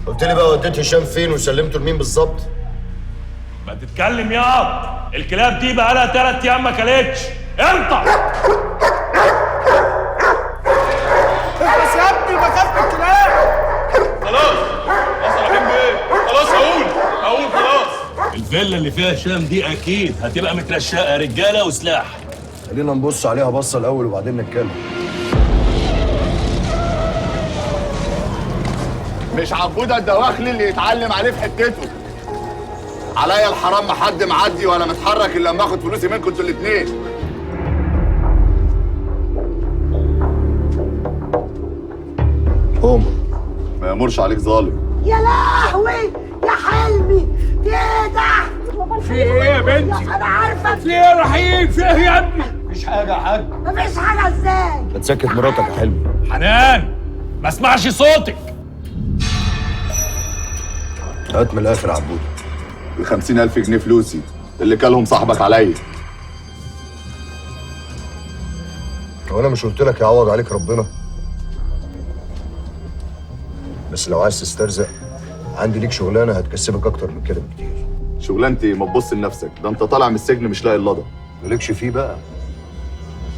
قلت لي بقى وديت هشام فين وسلمته لمين بالظبط؟ ما تتكلم يا الكلاب دي بقى لها 3 ايام ما كلتش. انطق. بس يا ابني بخاف من الكلاب. خلاص خلاص رحيم بيه، خلاص هقول خلاص. الفيلا اللي فيها هشام دي اكيد هتبقى مترشقه رجاله وسلاح. خلينا نبص عليها بصة الاول وبعدين نتكلم. مش عبوده الدواخلي اللي يتعلم عليه في حتته. عليا الحرام ما حد معدي ولا متحرك الا لما اخد فلوسي منكم انتوا الاثنين. قوم. ما يامرش عليك ظالم. يا لهوي يا حلمي، في ايه ده؟ في ايه يا بنتي؟ انا عارفه. في ايه يا رحيم؟ في ايه يا ابني؟ مفيش حاجة يا حاج. مفيش حاجة ازاي؟ ما تسكت مراتك يا حلمي. حنان ما اسمعش صوتك. هات من الاخر يا عبوده. ال 50,000 جنيه فلوسي اللي كلهم صاحبك عليا. هو انا مش قلت لك يعوض عليك ربنا؟ بس لو عايز تسترزق عندي ليك شغلانة هتكسبك اكتر من كده بكتير. شغلانتي ما تبص لنفسك، ده انت طالع من السجن مش لاقي اللضا. مالكش فيه بقى.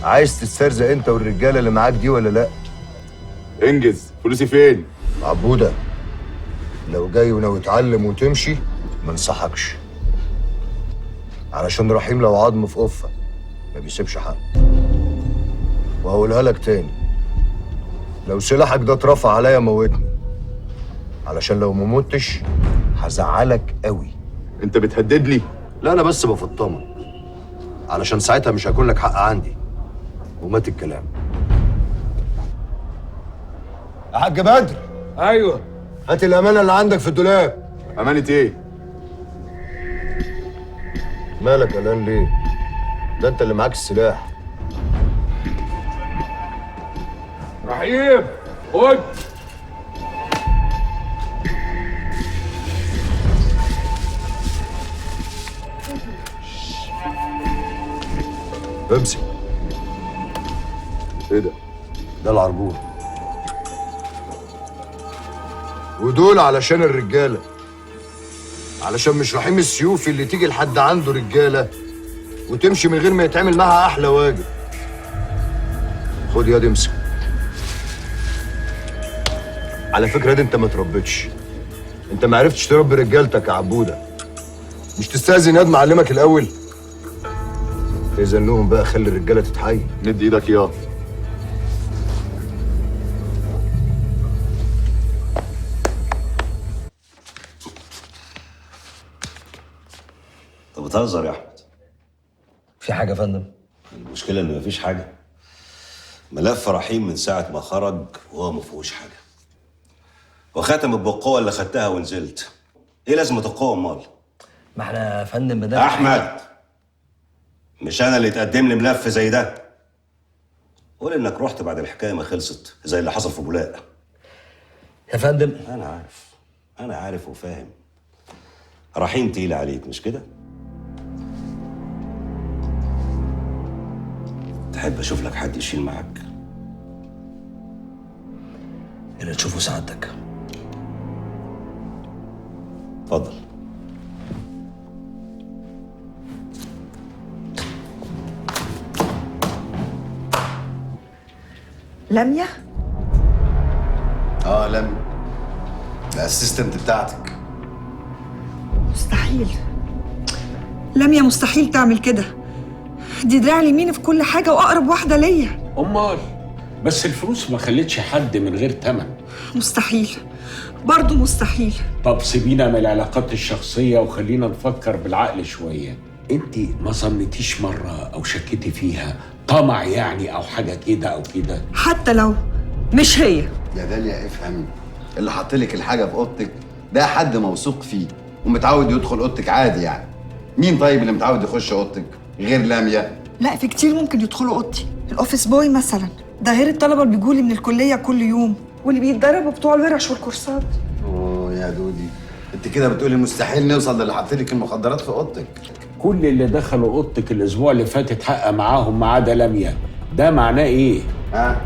عايز تسترزق انت والرجاله اللي معاك دي ولا لا؟ انجز، فلوسي فين؟ عبوده لو جاي وناوي تتعلم وتمشي ما انصحكش، علشان رحيم لو عظم في قفة ما بيسيبش حد. وهقولها لك تاني، لو سلاحك ده اترفع عليا موتني، علشان لو ما متش هزعلك قوي. انت بتهددني؟ لا انا بس بفطمك، علشان ساعتها مش هيكون لك حق عندي. ومات الكلام. يا حاج بدر. ايوه، هات الامانة اللي عندك في الدولاب. امانه ايه؟ مالك قلقان ليه؟ ده انت اللي معاك السلاح. رحيم خد. امسك. ايه ده؟ ده العربون، ودول علشان الرجالة، علشان مش رحيم السيوفي اللي تيجي لحد عنده رجاله وتمشي من غير ما يتعمل معها احلى واجب. خد يا دي امسك. على فكرة دي انت ما تربيتش، انت ما عرفتش تربي رجالتك يا عبوده. مش تستاذن ياد معلمك الاول؟ اذن لهم بقى، خلي الرجالة تتحيي. مد ايدك يا. انت بتهزر يا احمد؟ في حاجة يا فندم؟ المشكلة ان مفيش حاجة. ملف رحيم من ساعة ما خرج وهو ما فيهوش حاجة، وختمت بالقوة اللي خدتها ونزلت. ايه لازمه القوة امال؟ ما احنا يا فندم بدأنا. احمد مش انا اللي اتقدم لي ملف زي ده. قول انك رحت بعد الحكاية ما خلصت زي اللي حصل في بولاق. يا فندم انا عارف، انا عارف وفاهم. رحيم تقيل عليك مش كده؟ تحب اشوف لك حد يشيل معاك؟ اللي تشوفه سعادتك. اتفضل. لميا؟ اه لميا، ال assistant بتاعتك. مستحيل لميا، مستحيل تعمل كده. دي دراع اليمين في كل حاجة وأقرب واحدة ليا. امال بس الفلوس ما خلتش حد من غير تمن. مستحيل برضه، مستحيل. طب سيبينا من العلاقات الشخصية وخلينا نفكر بالعقل شوية. انت ما ظنيتيش مرة او شكيتي فيها طمع يعني او حاجة كده او كده؟ حتى لو مش هي. يا داليا افهمي، اللي حاطلك الحاجة في اوضتك ده حد موثوق فيه ومتعود يدخل اوضتك عادي يعني. مين طيب اللي متعود يخش اوضتك غير لميا؟ لا في كتير ممكن يدخلوا اوضتي، ال office boy مثلا، ده غير الطلبة اللي بيجولي من الكلية كل يوم واللي بيتدربوا بتوع الورش والكورسات. اوه يا دودي، انت كده بتقولي مستحيل نوصل للي حاطلك المخدرات في اوضتك. كل اللي دخلوا اوضتك الاسبوع اللي فات اتحقق معاهم ما عدا لميا، ده معناه ايه؟ ها؟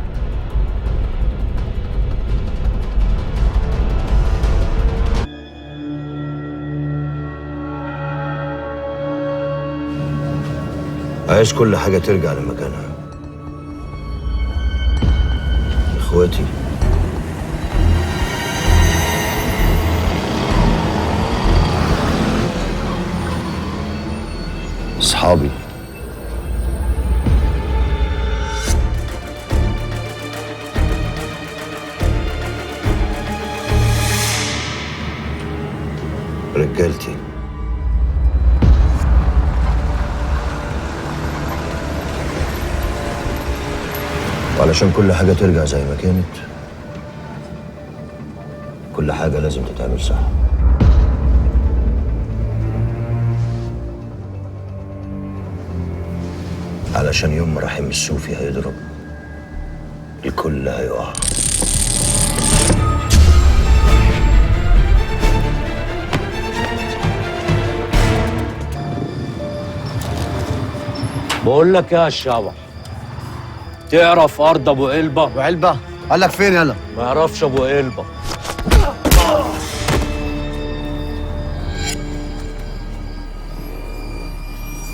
عايز كل حاجة ترجع لمكانها. اخواتي اصحابي، رجالتي. وعلشان كل حاجة ترجع زي ما كانت، كل حاجة لازم تتعمل صح. علشان يوم ما رحيم السوفي هيضرب الكل هيقع. بقول لك يا الشبح، تعرف ارض ابو علبة؟ ابو علبة؟ قال لك فين؟ يلا ما يعرفش ابو علبة.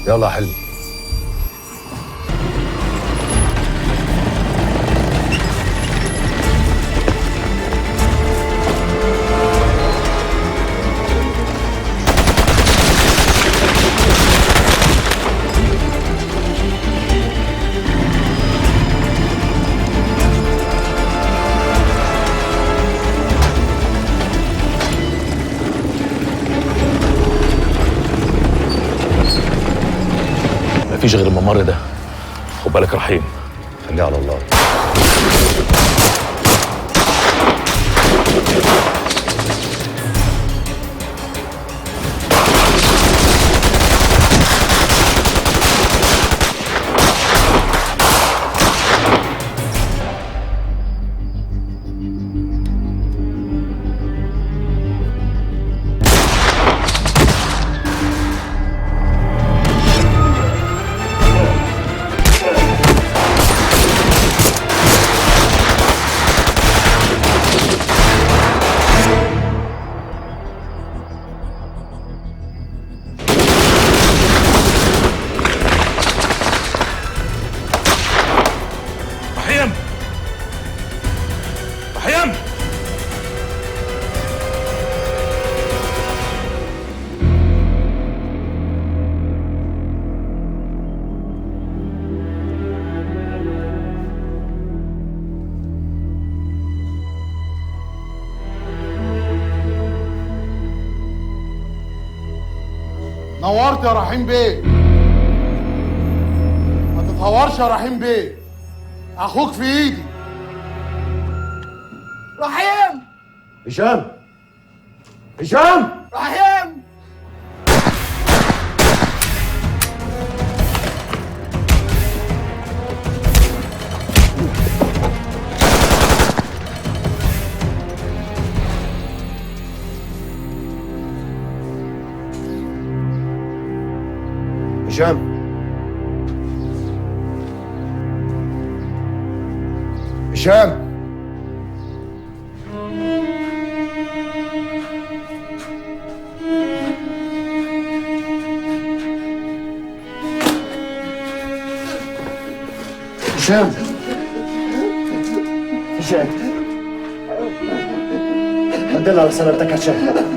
يلا يا حلمي. مفيش غير الممر ده، خد بالك رحيم. خليه على الله. رحيم، رحيم، نورت يا رحيم بيه. ما تتهورش يا رحيم بيه، اخوك في ايدي. رحيم، هشام، هشام، رحيم. هشام، هشام، هشام، هشام، الحمد لله على سلامتك يا هشام.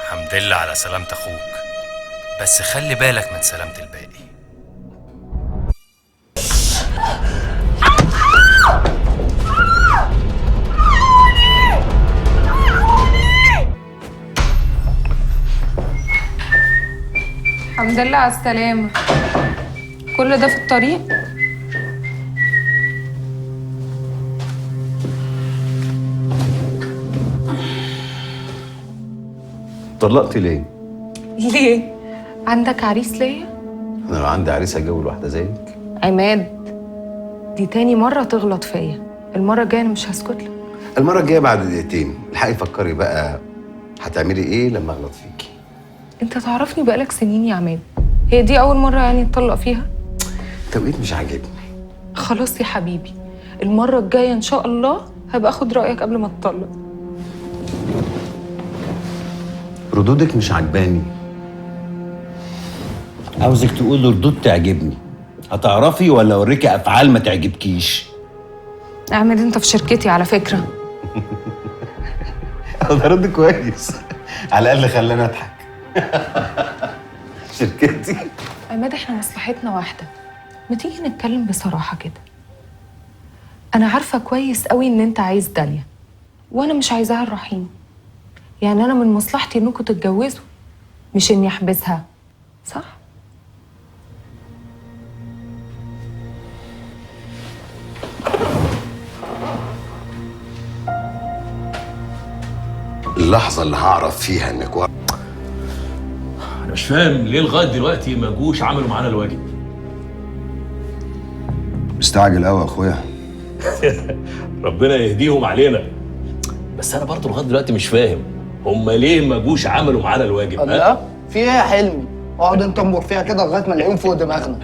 الحمد لله على سلامة أخوك، بس خلي بالك من سلامة الباقي. الحمد لله على السلامة. كل ده في الطريق؟ طلقتي ليه؟ ليه؟ عندك عريس ليا؟ انا لو عندي عريس هتجوز واحدة زيك؟ عماد، دي تاني مرة تغلط فيا، المرة الجاية انا مش هسكت لك. المرة الجاية بعد دقيقتين، الحقي فكري بقى هتعملي ايه لما اغلط فيكي. انت تعرفني بقالك سنين يا عماد، هي دي اول مرة يعني تطلق فيها؟ التوقيت مش عاجبني. خلاص يا حبيبي، المرة الجاية ان شاء الله هبقى اخد رايك قبل ما تطلق. ردودك مش عجباني. عاوزك تقول ردود تعجبني. هتعرفي ولا اوريكي افعال ما تعجبكيش؟ عماد انت في شركتي على فكرة. ده رد كويس، على الاقل خلاني اضحك. شركتي؟ عماد احنا مصلحتنا واحدة، ما تيجي نتكلم بصراحة كده. انا عارفه كويس قوي ان انت عايز داليا وانا مش عايزاها الرحيم، يعني انا من مصلحتي انكم تتجوزوا مش اني احبسها، صح؟ اللحظة اللي هعرف فيها انك انا مش فاهم ليه لغاية دلوقتي ما جوش عملوا معانا الواجب. مستعجل قوي يا اخويا. ربنا يهديهم علينا. بس انا برضه لغاية دلوقتي مش فاهم هم ليه ما جوش عملوا معانا الواجب. الله، في ايه يا حلمي؟ اقعد انت انبر فيها كده لغاية ما نلاقيهم فوق دماغنا.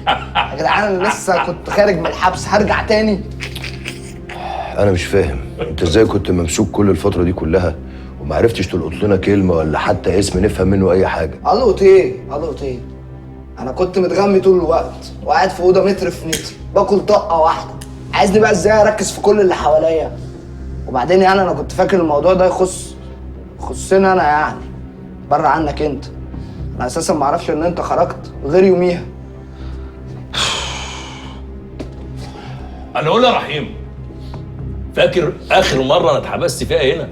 يا جدعان انا لسه كنت خارج من الحبس، هرجع تاني؟ انا مش فاهم انت ازاي كنت ممسوك كل الفترة دي كلها وما عرفتش تلقط لنا كلمة ولا حتى اسم نفهم منه اي حاجة. القط ايه؟ القط ايه؟ انا كنت متغمي طول الوقت وقاعد في اوضة متر في متر باكل طقه واحدة. عايزني بقى ازاي اركز في كل اللي حواليا؟ وبعدين يعني انا كنت فاكر الموضوع ده يخصني انا، يعني بره عنك انت. انا اساسا ما اعرفش ان انت خرجت غير يوميها. انا اقول يا رحيم، فاكر اخر مرة انا اتحبست فيها هنا؟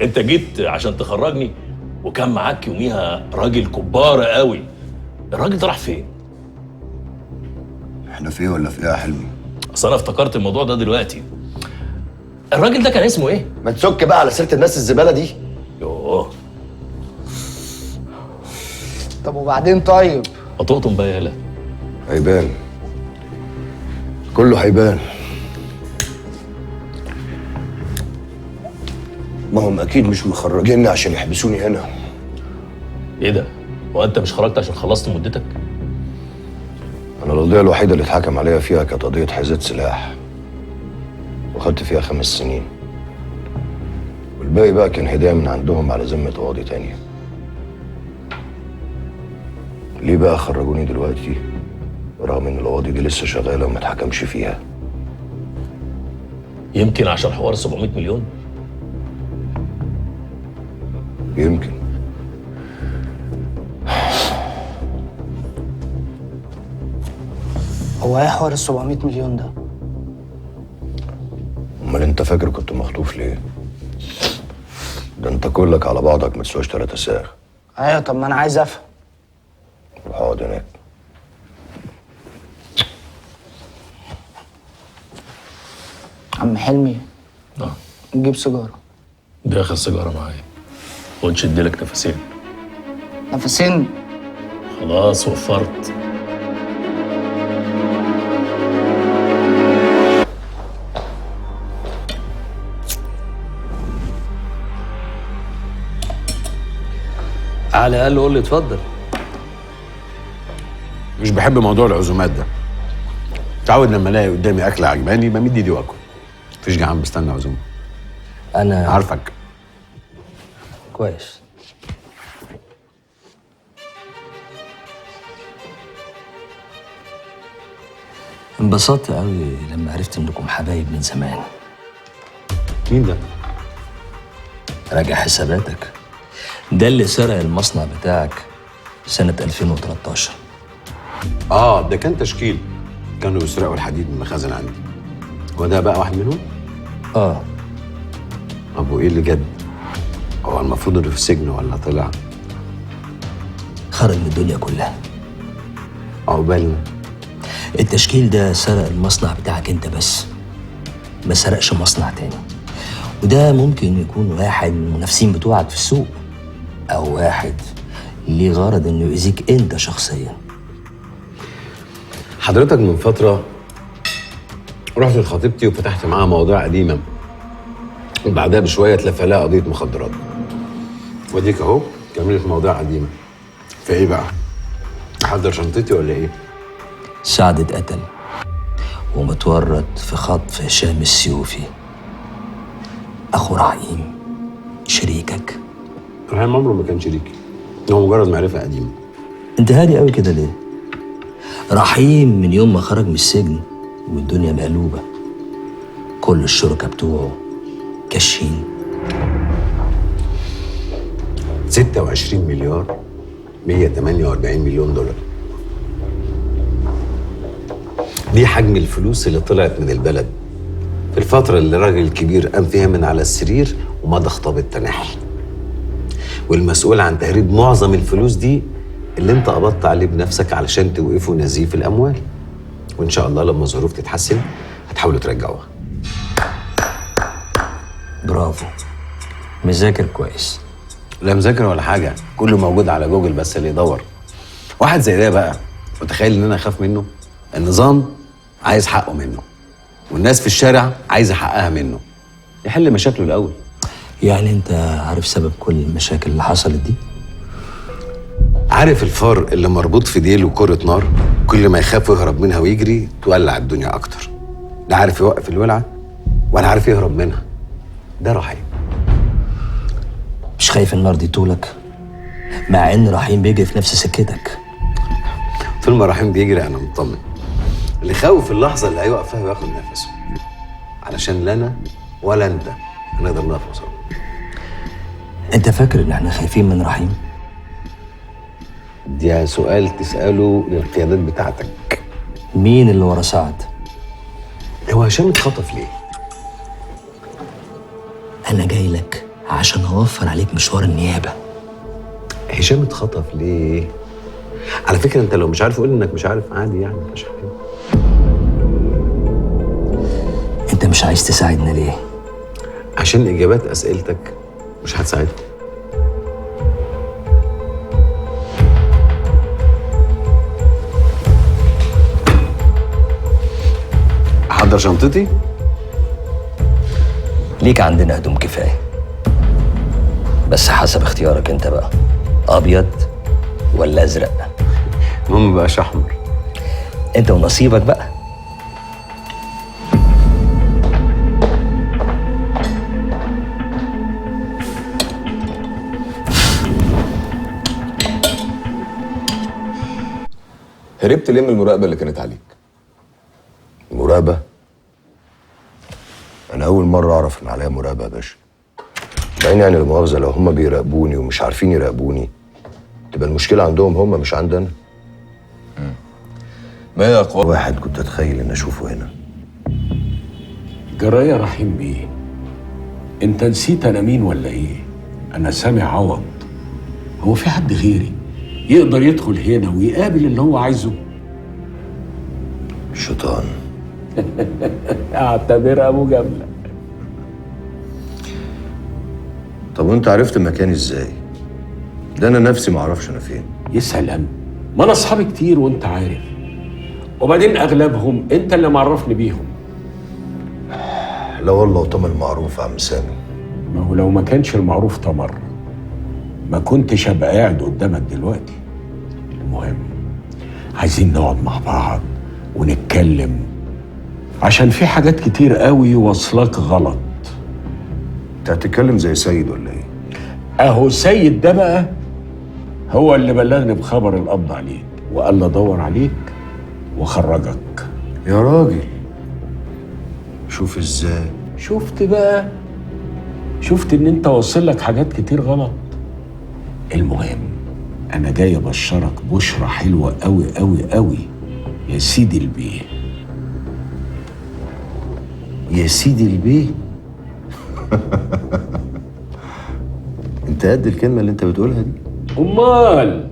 انت جيت عشان تخرجني وكان معاك يوميها راجل كبارة قوي. الراجل ده راح فين؟ احنا في ايه ولا في ايه يا حلمي؟ اصل انا افتكرت الموضوع ده دلوقتي. الراجل ده كان اسمه ايه؟ ما تسك بقى على سيره الناس الزبالة دي. يوه. طب وبعدين؟ طيب ما تقطم بقى يالا. هيبان، كله هيبان. ما هم اكيد مش مخرجيني عشان يحبسوني هنا. ايه ده؟ هو انت مش خرجت عشان خلصت مدتك؟ انا القضية الوحيدة اللي اتحكم عليا فيها كانت قضية حيازه سلاح، وخدت فيها 5 سنين، والباقي بقى كان هدايا من عندهم على ذمه قواضي تانية. ليه بقى خرجوني دلوقتي رغم ان القواضي دي لسه شغالة وما اتحكمش فيها؟ يمكن عشان حوار 700 مليون؟ يمكن. هو ايه حوار ال 700 مليون ده؟ امال انت فاكر كنت مخطوف ليه؟ ده انت كلك على بعضك ما تسواش 3 ساغ. ايوه، طب ما انا عايز افهم. روح اقعد هناك. عم حلمي. نجيب سيجارة. دي اخر سيجارة معايا. وتشد لك نفسين. نفسين؟ خلاص وفرت. على الاقل قول لي اتفضل. مش بحب موضوع العزومات ده. متعود لما الاقي قدامي اكله عجباني بمد ايدي واكل. مفيش جعان بستنى عزومة. انا عارفك كويس. انبسطت قوي لما عرفت انكم حبايب من زمان. مين ده؟ راجع حساباتك، ده اللي سرق المصنع بتاعك سنة 2013. اه ده كان تشكيل، كانوا بيسرقوا الحديد من المخازن عندي. هو ده بقى واحد منهم؟ اه. طب وايه اللي جد؟ هو المفروض انه في السجن ولا طلع؟ خرج من الدنيا كلها. عقبالنا. التشكيل ده سرق المصنع بتاعك انت بس، ما سرقش مصنع تاني. وده ممكن يكون واحد من المنافسين بتوعك في السوق، او واحد ليه غرض انه يؤذيك انت شخصيا. حضرتك من فترة رحت لخطيبتي وفتحت معاها مواضيع قديمة، وبعدها بشوية اتلفى لها قضية مخدرات. واديك اهو كملت مواضيع قديمة. في ايه بقى؟ احضر شنطتي ولا ايه؟ سعد اتقتل ومتورط في خطف هشام السيوفي اخو رحيم شريكك. رحيم عمره ما كان شريكي، هو مجرد معرفة قديمة. انت هادي قوي كده ليه؟ رحيم من يوم ما خرج من السجن والدنيا مقلوبة، كل الشركاء بتوعه كاشين. 26 مليار 148 مليون دولار، دي حجم الفلوس اللي طلعت من البلد في الفترة اللي الراجل الكبير قام فيها من على السرير ومضى خطاب التنحي. والمسؤول عن تهريب معظم الفلوس دي اللي انت قبضت عليه بنفسك علشان توقفوا نزيف الأموال. وإن شاء الله لما الظروف تتحسن هتحاولوا ترجعوها. برافو، مذاكر كويس. لا مذاكر ولا حاجة، كله موجود على جوجل بس اللي يدور. واحد زي ده بقى متخيل إن أنا أخاف منه؟ النظام عايز حقه منه، والناس في الشارع عايزة حقها منه. يحل مشاكله الأول. يعني أنت عارف سبب كل المشاكل اللي حصلت دي؟ عارف الفار اللي مربوط في ديله كرة نار، كل ما يخاف ويهرب منها ويجري تولع الدنيا أكتر. لا عارف يوقف الولعة ولا عارف يهرب منها. ده رحيم. مش خايف النار دي طولك؟ مع إن رحيم بيجري في نفس سكتك. طول ما رحيم بيجري أنا مطمن. اللي خوف اللحظة اللي هيوقف فيها وياخد نفسه، علشان لا أنا ولا أنت هنقدر نقف قصاده. أنت فاكر إن إحنا خايفين من رحيم؟ ده سؤال تسأله للقيادات بتاعتك. مين اللي ورا سعد؟ هو هشام اتخطف ليه؟ أنا جاي لك عشان أوفر عليك مشوار النيابة. هشام اتخطف ليه؟ على فكرة أنت لو مش عارف قول إنك مش عارف، عادي يعني، مش حاجة. أنت مش عايز تساعدنا ليه؟ عشان إجابات أسئلتك مش هتساعدني. أحضر شنطتي؟ ليك عندنا هدوم كفاية، بس حسب اختيارك انت بقى، أبيض ولا أزرق؟ المهم مبقاش أحمر. انت ونصيبك بقى. هربت ليه من المراقبة اللي كانت عليك؟ مراقبة؟ أنا أول مرة أعرف إن عليا مراقبة يا باشا. بعدين يعني لا مؤاخذة لو هما بيراقبوني ومش عارفين يراقبوني تبقى المشكلة عندهم هما مش عندنا. ما هي أقوى واحد كنت أتخيل إن أشوفه هنا. جراية رحيم بيه، أنت نسيت أنا مين ولا إيه؟ أنا سامي عوض. هو في حد غيري يقدر يدخل هنا ويقابل اللي هو عايزه؟ شيطان. اعتبرها مجاملة. طب وانت عرفت مكاني ازاي؟ ده انا نفسي ما اعرفش انا فين. يا سلام، ما انا اصحابي كتير وانت عارف، وبعدين اغلبهم انت اللي معرفني بيهم. لا والله وطمر المعروف يا عم سامي. ما هو لو ما كانش المعروف طمر ما كنتش ابقى قاعد قدامك دلوقتي. المهم عايزين نقعد مع بعض ونتكلم، عشان في حاجات كتير قوي واصلاك غلط. انت هتتكلم زي سيد ولا ايه؟ اهو سيد ده بقى هو اللي بلغني بخبر القبض عليك وقال لي ادور عليك وخرجك. يا راجل شوف ازاي. شفت بقى، شفت ان انت واصل لك حاجات كتير غلط. المهم انا جاي ابشرك بشرة حلوة قوي قوي قوي يا سيدي البيه. يا سيدي البيه؟ انت قد الكلمة اللي انت بتقولها دي؟ امال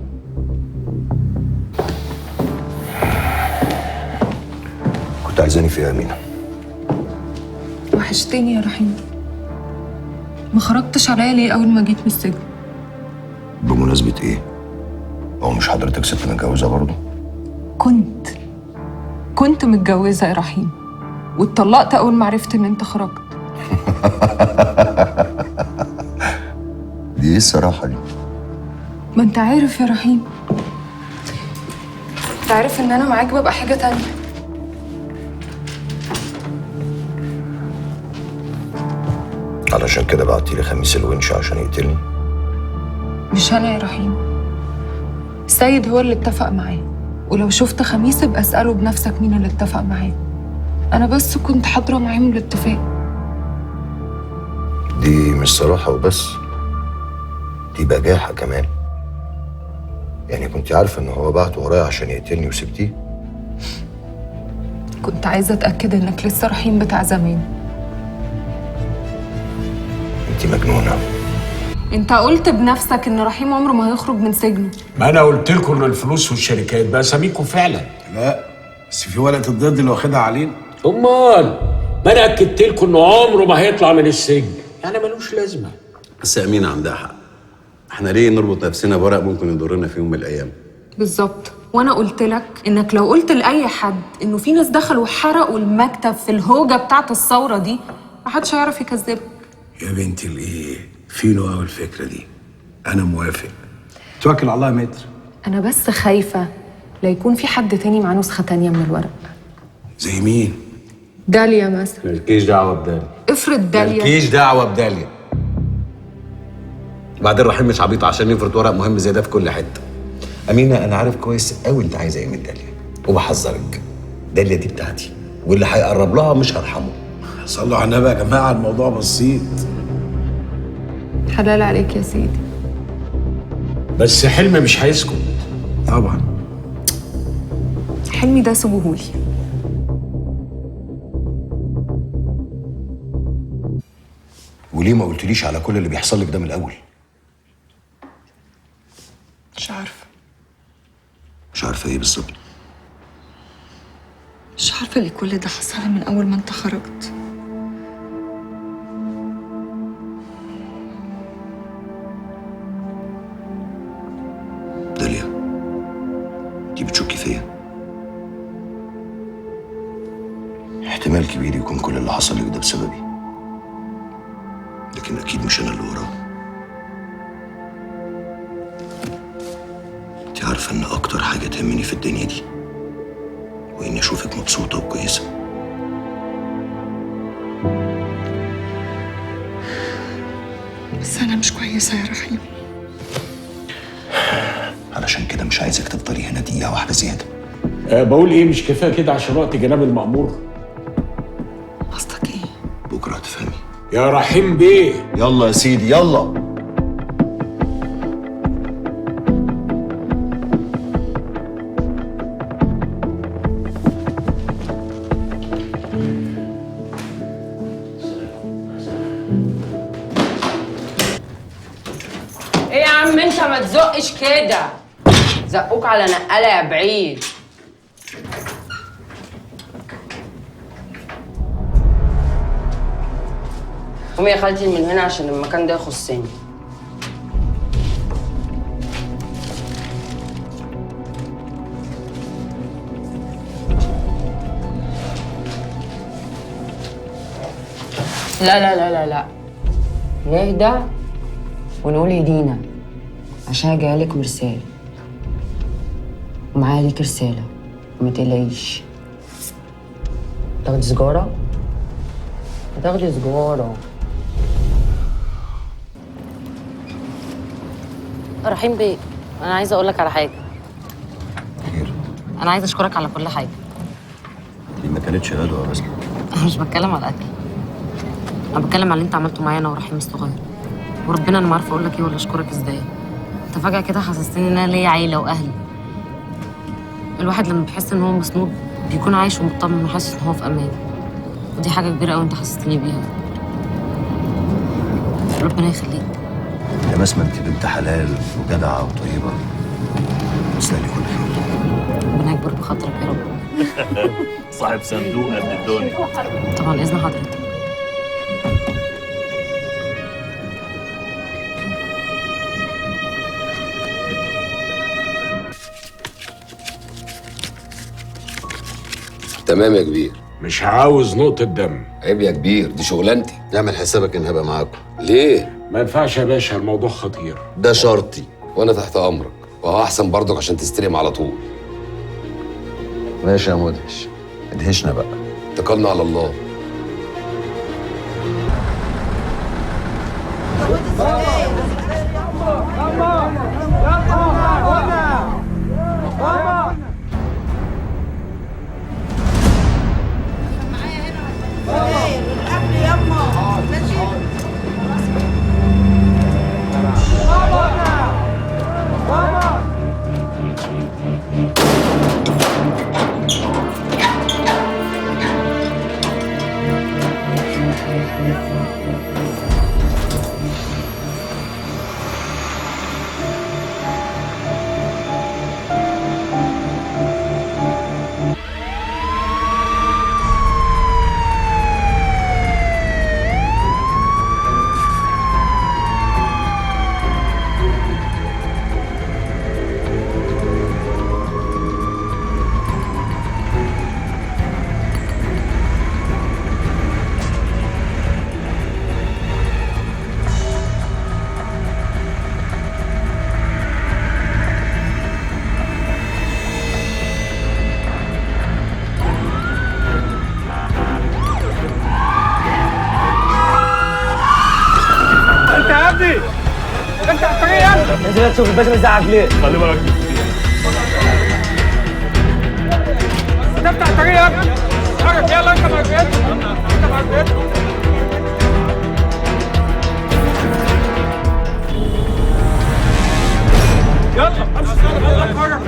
كنت عايزاني في ايه يا امينة؟ وحشتني يا رحيم. ما خرجتش عليا ليه اول ما جيت من السجن؟ بمناسبة ايه؟ هو مش حضرتك ست متجوزة برضه؟ كنت متجوزة يا رحيم، واتطلقت أول ما عرفت إن أنت خرجت. دي ايه الصراحة دي؟ ما انت عارف يا رحيم، انت عارف ان انا معاك ببقى حاجة تانية. علشان كده بعتيلي خميس الونش عشان يقتلني؟ مش انا يا رحيم، السيد هو اللي اتفق معاه، ولو شفت خميس ابقى اسأله بنفسك مين اللي اتفق معاه. انا بس كنت حاضرة معاهم الاتفاق. دي مش صراحة وبس، دي بجاحة كمان. يعني كنت عارفة ان هو بعت ورايا عشان يقتلني وسبتيه؟ كنت عايزة اتأكد انك لسه رحيم بتاع زمان. انت مجنونة. انت قلت بنفسك ان رحيم عمره ما هيخرج من سجنه. ما انا قلت لكم ان الفلوس والشركات بقى ساميكم فعلا. لا بس في ورقة الضد اللي واخدها علينا. امال ما انا اكدت لكم انه عمره ما هيطلع من السجن، يعني ملوش لازمة. بس أمينة عندها حق، احنا ليه نربط نفسنا بورق ممكن يضرنا في يوم من الايام؟ بالظبط، وانا قلت لك انك لو قلت لاي حد انه في ناس دخلوا وحرقوا المكتب في الهوجه بتاعه الثورة دي محدش هيعرف يكذبك. يا بنتي الايه، فينو قوي الفكرة دي، انا موافق. توكل على الله يا متر. انا بس خايفة لا يكون في حد تاني معاه نسخه تانية من الورق. زي مين؟ داليا مثلا. مالكيش دعوه بداليا. افرض داليا. مالكيش دعوه بداليا. بعدين رحيم مش عبيط عشان يفرض ورق مهم زي ده في كل حتة. امينه انا عارف كويس قوي انت عايزه ايه من داليا، وبحذرك، داليا دي بتاعتي واللي هيقرب لها مش هرحمه. صلوا على النبي يا جماعة، الموضوع بسيط. حلال عليك يا سيدي. بس حلمي مش هيسكت. طبعا حلمي ده سيبوهولي. وليه ما قلتليش على كل اللي بيحصل لك ده من الاول؟ مش عارفة. مش عارفة ايه بالظبط؟ مش عارفة ليه كل ده حصل من أول ما أنت خرجت. داليا، انتي بتشكي فيا؟ احتمال كبير يكون كل اللي حصل لك ده بسببي، لكن أكيد مش أنا اللي وراه. انت عارفة إن أكتر حاجة تهمني في الدنيا دي وإني أشوفك مبسوطة وكويسة. بس أنا مش كويسة يا رحيم. علشان كده مش عايزك تفضلي هنا دقيقة واحدة زيادة. بقول إيه، مش كفاية كده عشان وقت جناب المأمور؟ قصدك إيه؟ بكرة هتفهمي. يا رحيم بيه. يلا يا سيدي يلا. ايه يا عم انت ما تزقش كده، زقوك على نقاله يا بعيد. قومي يا خالتي من هنا عشان المكان ده يخصني. لا لا لا لا لا، نهدى ونقول هدينا عشان جايلك مرسال ومعايا ليك رسالة، وما تقلقيش. تاخدي سجارة؟ هتاخدي سجارة. رحيم بيه، أنا عايزة أقول لك على حاجة. خير؟ أنا عايزة أشكرك على كل حاجة. دي ما كانتش غدوة يا بسمة. أنا مش بتكلم على الأكل، أنا بتكلم على اللي أنت عملته معايا أنا ورحيم الصغير. وربنا أنا ما عارفة أقول لك إيه ولا أشكرك إزاي. أنت فجأة كده حسستني إن أنا ليا عيلة وأهلي. الواحد لما بيحس إن هو مسنود بيكون عايش ومطمن وحاسس إن هو في أمان، ودي حاجة كبيرة أوي أنت حسستني بيها. ربنا يخليك يا بسمة، أنت بنت حلال وجدعة وطيبة، تستاهلي كل خير. ربنا يكبر بخاطرك يا رب. صاحب صندوق قد الدنيا. طبعا إذن حضرتك. تمام يا كبير. مش عاوز نقطة دم. عيب يا كبير، دي شغلانتي. اعمل حسابك ان هبقى معاكم. ليه؟ ما ينفعش يا باشا، الموضوع خطير. ده شرطي. وانا تحت امرك، وهو احسن برضك عشان تستلم على طول. ماشي يا مدهش، ادهشنا بقى. اتكلنا على الله. انزل تشوف الباشا بيزعق ليه؟ خلي بالك. تفتح الطريق يا ابني. اتحرك يلا، انت مع البيت. انت مع البيت. يلا امشي، يلا اتحرك.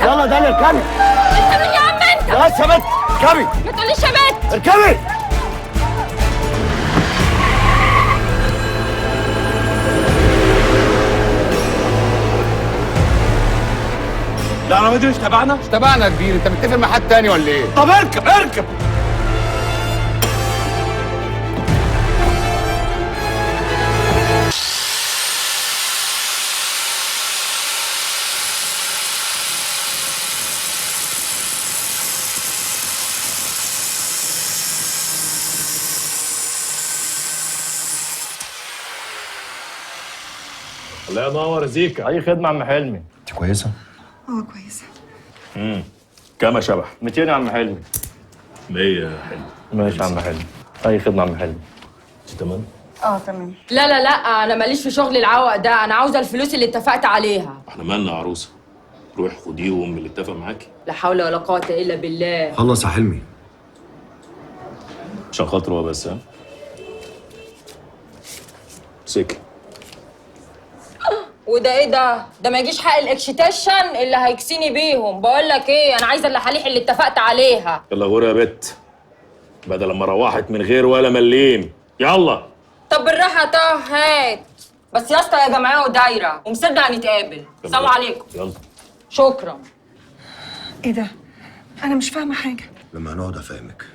يلا داليا اركبي. انت مين يا عم انت؟ بس يا بت اركبي. ما تقوليش يا بت. اركبي. العربية دي مش تبعنا؟ مش تبعنا يا كبير، انت متفق مع حد تاني ولا ايه؟ طب اركب اركب. الله ينور زيكا. اي خدمة يا عم حلمي. انت كويسة؟ اه كويسة. كام يا شبح؟ 200 يا عم حلمي. 100 يا حلمي. ماشي يا عم حلمي. اي خدمة يا عم حلمي. انت تمام؟ اه تمام. لا لا لا، انا ماليش في شغل العوق ده، انا عاوزه الفلوس اللي اتفقت عليها. احنا مالنا يا عروسه؟ روح خديهم اللي اتفق معاكي. لا حول ولا قوة الا بالله. خلص يا حلمي. عشان خاطره هو بس. ها؟ سكي. وده ايه ده؟ ده ما يجيش حق الاكشتاشن اللي هيكسيني بيهم. بقول لك ايه، انا عايزه اللحاليح اللي اتفقت عليها. يلا غوري يا بت، بدل ما روحت من غير ولا مليم. يلا. طب بالراحة. طه هات بس يا اسطى، يا جماعة ودايره ومصدق هنتقابل. السلام عليكم. يلا شكرا. ايه ده؟ انا مش فاهمه حاجة. لما هنقعد افهمك.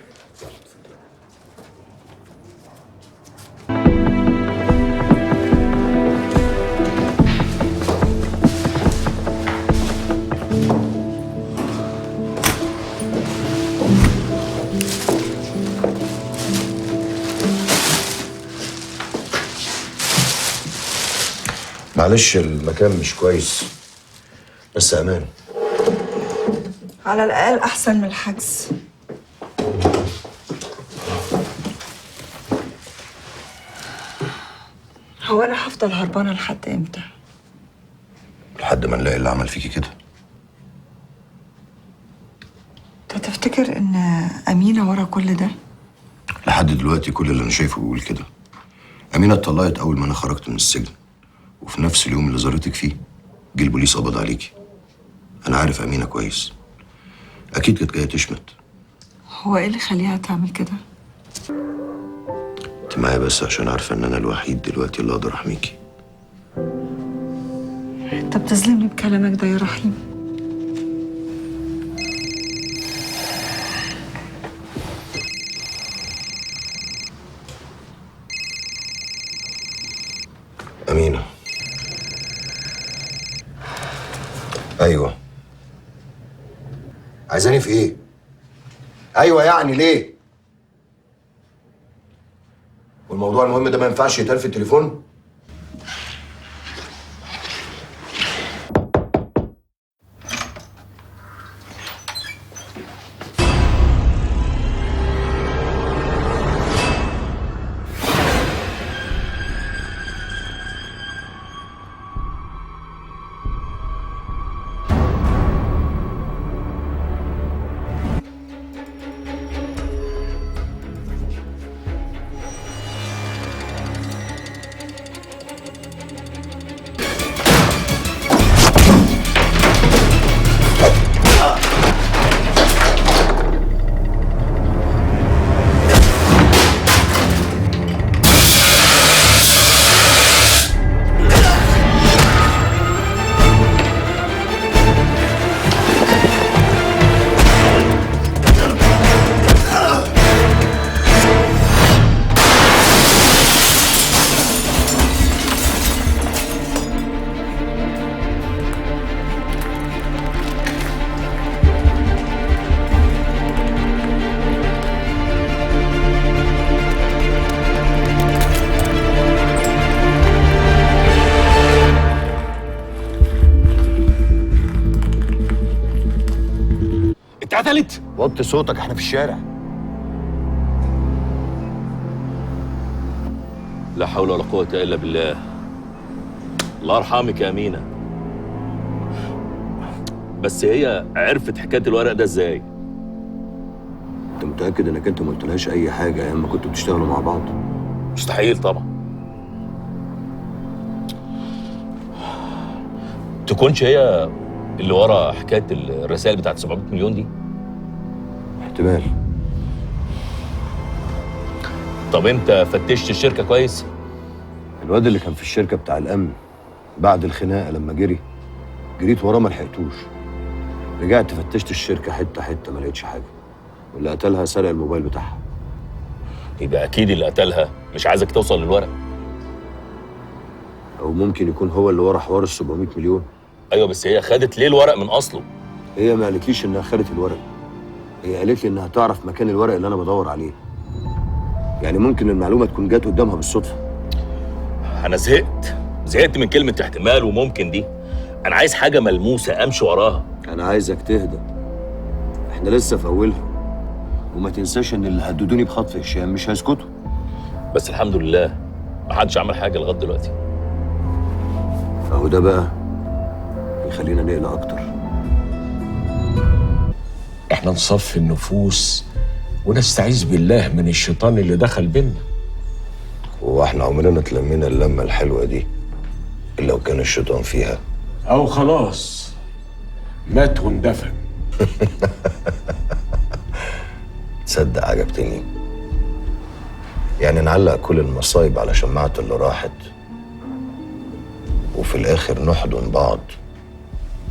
معلش المكان مش كويس بس امان. على الاقل احسن من الحجز. هو انا هفضل هربانه لحد امتى؟ لحد ما نلاقي اللي عمل فيكي كده. انت تفتكر ان امينه ورا كل ده؟ لحد دلوقتي كل اللي انا شايفه بيقول كده. امينه اتطلقت اول ما انا خرجت من السجن، وفي نفس اليوم اللي زارتك فيه جه البوليس قبض عليكي. انا عارف امينه كويس، اكيد كانت جاية تشمت. هو ايه اللي خليها تعمل كده؟ انت معايا بس عشان عارفه ان انا الوحيد دلوقتي اللي اقدر احميكي. انت بتظلمني بكلامك ده يا رحيم. امينه. ايوه، عايز عايزاني في ايه؟ ايوه يعني ليه؟ والموضوع المهم ده ما ينفعش يتقال في التليفون؟ اتقتلت؟ وطي صوتك، احنا في الشارع. لا حول ولا قوة إلا بالله. الله يرحمك يا أمينة. بس هي عرفت حكاية الورق ده ازاي؟ انت متأكد انك انت ما قلتلهاش أي حاجة أيام ما كنتوا بتشتغلوا مع بعض؟ مستحيل طبعا. تكونش هي اللي ورا حكاية الرسائل بتاعت 700 مليون دي؟ احتمال. طب انت فتشت الشركة كويس؟ الواد اللي كان في الشركة بتاع الأمن بعد الخناقة لما جري، جريت وراه ما لحقتوش. رجعت فتشت الشركة حتة حتة ما لقيتش حاجة. واللي قتلها سرق الموبايل بتاعها. يبقى أكيد اللي قتلها مش عايزك توصل للورق. أو ممكن يكون هو اللي ورا حوار ال 700 مليون. ايوه بس هي خدت ليه الورق من اصله؟ هي ما قالتليش انها خدت الورق. هي قالت لي انها تعرف مكان الورق اللي انا بدور عليه. يعني ممكن المعلومة تكون جت قدامها بالصدفة. انا زهقت من كلمة احتمال وممكن دي. انا عايز حاجة ملموسة امشي وراها. انا عايزك تهدى، احنا لسه في اولها. وما تنساش ان اللي هددوني بخطف هشام مش هيسكتوا. بس الحمد لله ما حدش عمل حاجة لغاية دلوقتي. اهو ده بقى يخلينا نقلق اكتر. احنا نصفي النفوس ونستعيذ بالله من الشيطان اللي دخل بينا. هو احنا عمرنا اتلمينا اللمة الحلوة دي الا لو كان الشيطان فيها؟ او خلاص مات واندفن. تصدق عجبتني. يعني نعلق كل المصايب على شماعة اللي راحت وفي الاخر نحضن بعض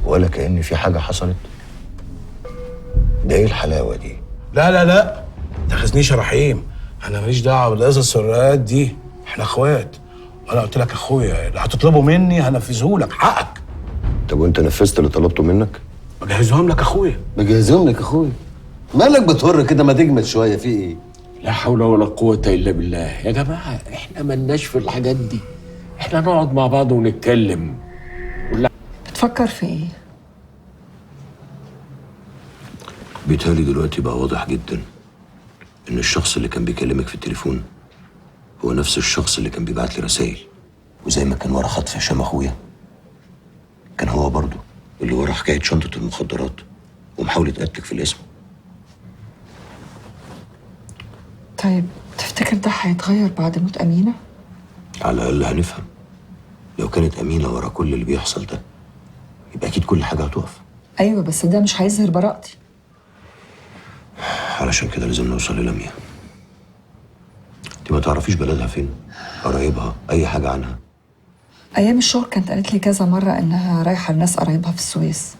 ولا كأن في حاجة حصلت. ده ايه الحلاوة دي؟ لا لا لا ما تاخذنيش يا رحيم، انا ماليش دعوة بالقصص السرقات دي، احنا اخوات، وانا قلت لك اخويا اللي هتطلبه مني هنفذه لك، حقك. طب وانت نفذت اللي طلبته منك؟ بجهزهم لك اخويا. بجهزهم لك اخويا؟ مالك بتهر كده، ما تجمد شوية، في ايه؟ لا حول ولا قوة الا بالله. يا جماعة احنا مالناش في الحاجات دي، احنا نقعد مع بعض ونتكلم. بتفكر في ايه؟ بيتهيألي دلوقتي بقى واضح جدا ان الشخص اللي كان بيكلمك في التليفون هو نفس الشخص اللي كان بيبعت لي رسائل، وزي ما كان ورا خطف هشام اخويا كان هو برضه اللي ورا حكاية شنطة المخدرات ومحاولة قتلك في الاسم. طيب تفتكر ده هيتغير بعد موت أمينة؟ على الأقل هنفهم. لو كانت أمينة ورا كل اللي بيحصل ده يبقى أكيد كل حاجة هتقف. أيوة بس ده مش هيظهر براءتي. علشان كده لازم نوصل للميا. انت ما تعرفيش بلدها فين؟ قرايبها، أي حاجة عنها؟ أيام الشغل كانت قالت لي كذا مرة إنها رايحة لناس قرايبها في السويس،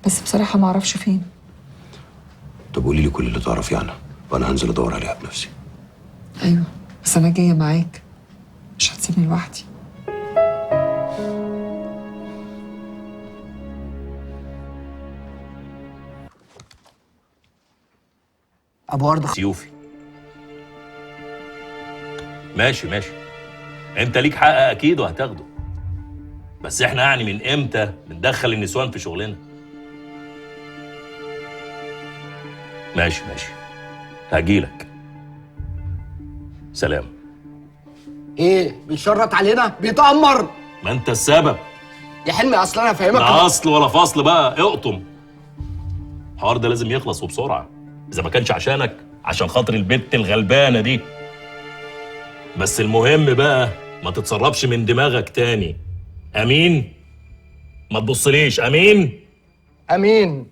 بس بصراحة ما أعرفش فين. طب قولي لي كل اللي تعرفيه عنها وأنا هنزل أدور عليها بنفسي. أيوة بس أنا جاية معاك، مش هتسيبني لوحدي. ابو ورده سيوفي. ماشي ماشي، انت ليك حق اكيد وهتاخده، بس احنا يعني من امتى بندخل النسوان في شغلنا؟ ماشي ماشي، هجيلك. سلام. ايه بيشرط علينا؟ بيتأمر. ما انت السبب يا حلمي. اصل انا فاهمك. لا اصل ولا فصل بقى، اقطم. الحوار ده لازم يخلص وبسرعة، اذا ما كانش عشانك عشان خاطر البت الغلبانه دي. بس المهم بقى ما تتسربش من دماغك تاني. امين؟ ما تبصليش. امين؟ امين.